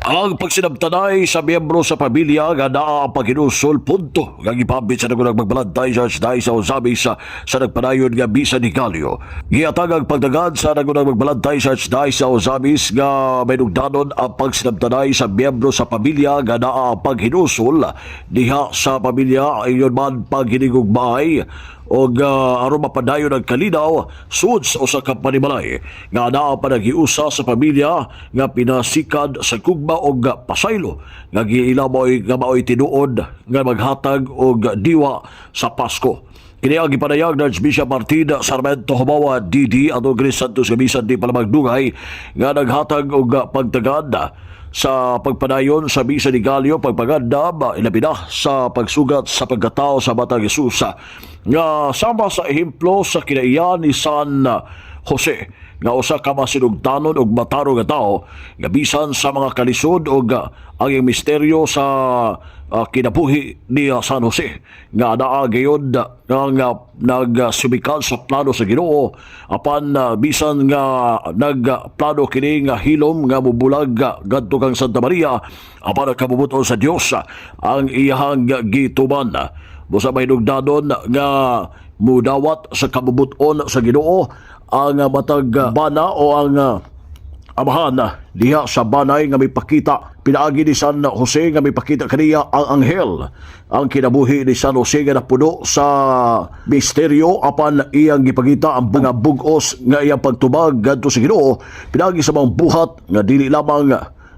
Ang pagsinabtanay sa miyembro sa pamilya nga naa ang paghinulsol, punto nga gipambit sa nagunang magbalantay sa Archdiocese sa Ozamiz sa nagpadayon nga Misa de Gallo. Gihatag ang pagdagan sa nagunang magbalantay sa Archdiocese sa Ozamiz nga mahinungdanon ang pagsinabtanay sa miyembro sa pamilya nga naa ang paghinulsol diha sa pamilya, ingon man paghinigugmaay og aron mapadayon ang kalinaw sud sa usa ka panimalay nga naa panaghiusa sa pamilya nga pinasikad sa gugma og pasaylo nga giila mo'y nga maoy tinuod nga maghatag og diwa sa Pasko. Kini ang gipanayag ng Archbishop Martin Sarmento Jumawa DD atong Chris Santos Gamisan di palamagdungay nga naghatag og pagtagad sa pagpadayon sa Misa de Gallo, pagpagandam ilabi na sa pagsugat sa pagkatao sa Batang Jesus nga sama sa ehemplo sa kinaiya ni San Jose nga usa ka masinugtanon ug matarong nga tawo nga bisan sa mga kalisod ug ang iyang misteryo sa kinabuhi ni San Jose nga naa gayud nga nagsumikan sa plano sa Ginoo, apan bisan nga nagplano kini nga hilom nga mubulag ngadto kang Santa Maria, apan ang kabubut-on sa Dios ang iyahang gituman. Busa mahinungdanon nga mudawat sa kabubut-on sa Ginoo ang matag bana o ang amahan diha sa banay nga mipakita pinaagi ni San Jose nga mipakita kaniya ang anghel. Ang kinabuhi ni San Jose nga napuno sa misteryo, apan iyang gipakita ang mga bug-os nga iyang pagtubag ngadto sa Ginoo pinaagi sa mga buhat nga dili lamang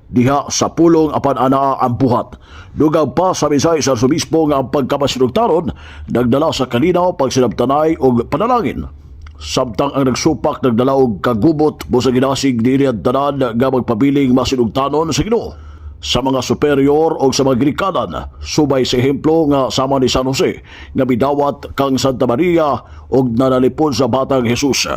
diha sa pulong apan anaa ang buhat. Dugang pa sa mensahe sa Arsobispo nga ang pagkamasinugtanon nagdala sa kalinaw, pagsinabtanay ug panalangin, samtang ang nagsupak nagdala og kagubot. Busa ginasig diri ang tanan nga magpabiling masinugtanon sa Ginoo, sa mga superior o sa mga ginikanan, subay sa ehemplo nga sama ni San Jose nga midawat kang Santa Maria og nanalipon sa Batang Jesus.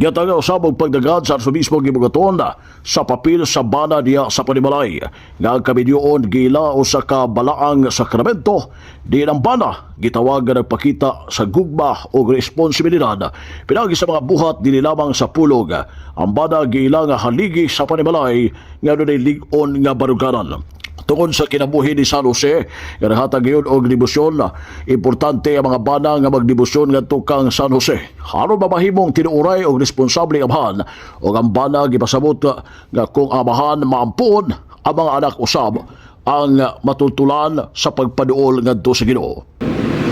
Gihatag usab og pagdagad sa Arsobispo gibugaton sa papel sa bana diha sa panimalay nga ang kaminyoon giila usa ka balaang sakramento diin ang bana gitawag nga nagpakita sa gugma o responsibilidad pinaagi sa mga buhat, dili lamang sa pulog. Ang bana giila nga haligi sa panimalay nga dunay lig-on nga baruganan. Tungod sa kinabuhi ni San Jose nga naghatag gayud og debosyon, importante ang mga bana nga magdebosyon ngadto kang San Jose aron mamahimong tinuoray og responsable amahan, ug ang bana gipasabot nga kung amahan maampuon, ang mga anak usab ang matultulan sa pagpaduol ngadto sa Ginoo.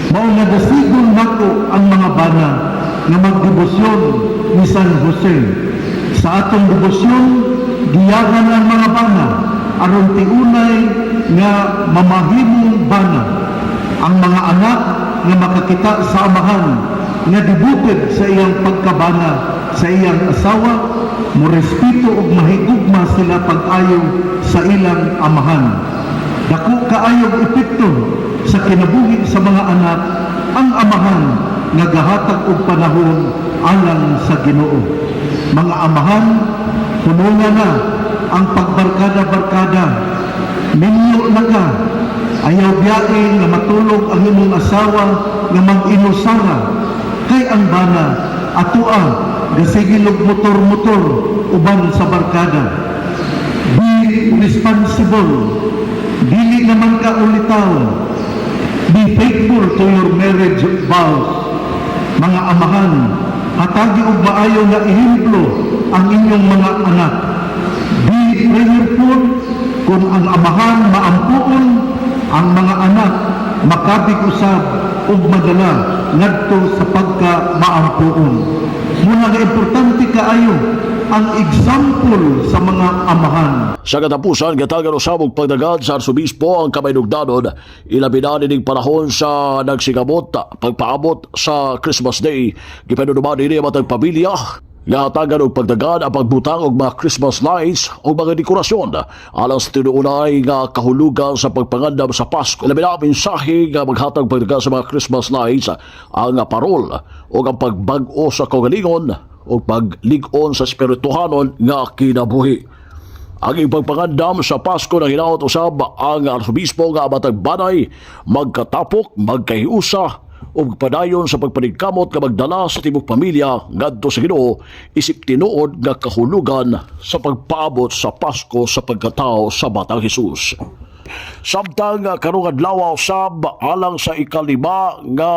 Mao nga dasigon nako ang mga bana nga magdebosyon ni San Jose. Sa atong debosyon, giyahan ang mga bana aron tiunay nga mamahimong bana. Ang mga anak nga makakita sa amahan nga devoted sa iyang pagkabana sa iyang asawa, morespeto ug mahigugma sila pag-ayo sa ilang amahan. Dako kaayog epekto sa kinabuhi sa mga anak ang amahan nga gahatag og panahon alang sa Ginoo. Mga amahan, puno na ang pagbarkada-barkada. Minyo na ka. Ayaw biyae nga matulog ang imong asawa nga mag-inusara. Kay ang bana, atoa, gasigilog motor-motor uban sa barkada. Be responsible. Dili naman ka ulitaw. Be faithful to your marriage vows. Mga amahan, hatagi og maayo nga ehemplo ang inyong mga anak. Be prayerful. Kung ang amahan maampuon, ang mga anak makabig usab ug madala ngadto sa pagka maampuon. Muna nga importante kaayo ang example sa mga amahan. Sa katapusan, gatagan usab og pagdagad sa Arsobispo ang kamahinungdanon, ilabi na nining panahon sa nagsigamot, pagpaabot sa Christmas Day. Gipanunuman ini ang matag pamilya nga hatagan og pagdagan ang pagbutang og mga Christmas lights o mga dekorasyon alang sa tinuunay nga kahulugan sa pagpangandam sa Pasko. Ilabi na ang mensahe nga maghatag pagdagan sa mga Christmas lights ang parol o ang pagbag-o sa kaugalingon o paglig-on sa espirituhanon nga kinabuhi. Ang ipagpangandam sa Pasko ng hinaot usab ang Arsobispo nga matag banay magkatapok, magkahiusa ug padayon sa pagpanigkamot nga magdala sa tibok pamilya ngadto sa Ginoo isip tinuod nga kahulugan sa pagpaabot sa Pasko sa pagkatao sa Batang Jesus. Samtang karong adlaw usab, alang sa 5 nga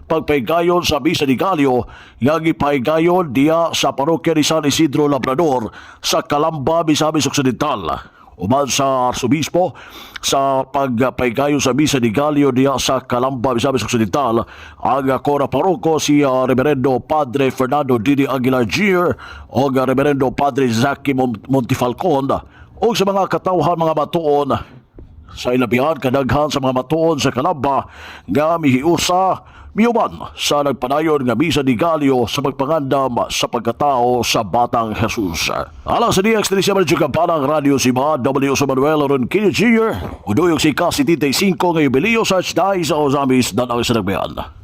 pagpaygayon sa Misa de Gallo nga gipaygayon diya sa Parokya ni San Isidro Labrador sa Calamba, Misamis Occidental. Uman sa Arsobispo sa pagpaygayon sa Misa de Gallo diya sa Calamba, Misamis Occidental, ang kora paroko si Reverendo Padre Fernando Didi Aguilar Jr. o Reverendo Padre Zaki Montifalcon o sa mga katawhan, mga matuon sa ilabihan kadaghan sa mga matuon sa Calamba nga mihiusa miuban sa nagpadayon nga Misa de Gallo sa pagpangandam sa pagkatao sa Batang Jesus. Alang sa DX 3 Kampanang Radio Siba W. sa Manuel Ronquillo Jr. Uduyog si K75 nga jubileo sa Archdiocese sa Ozamiz, Danang sa Nagbayan.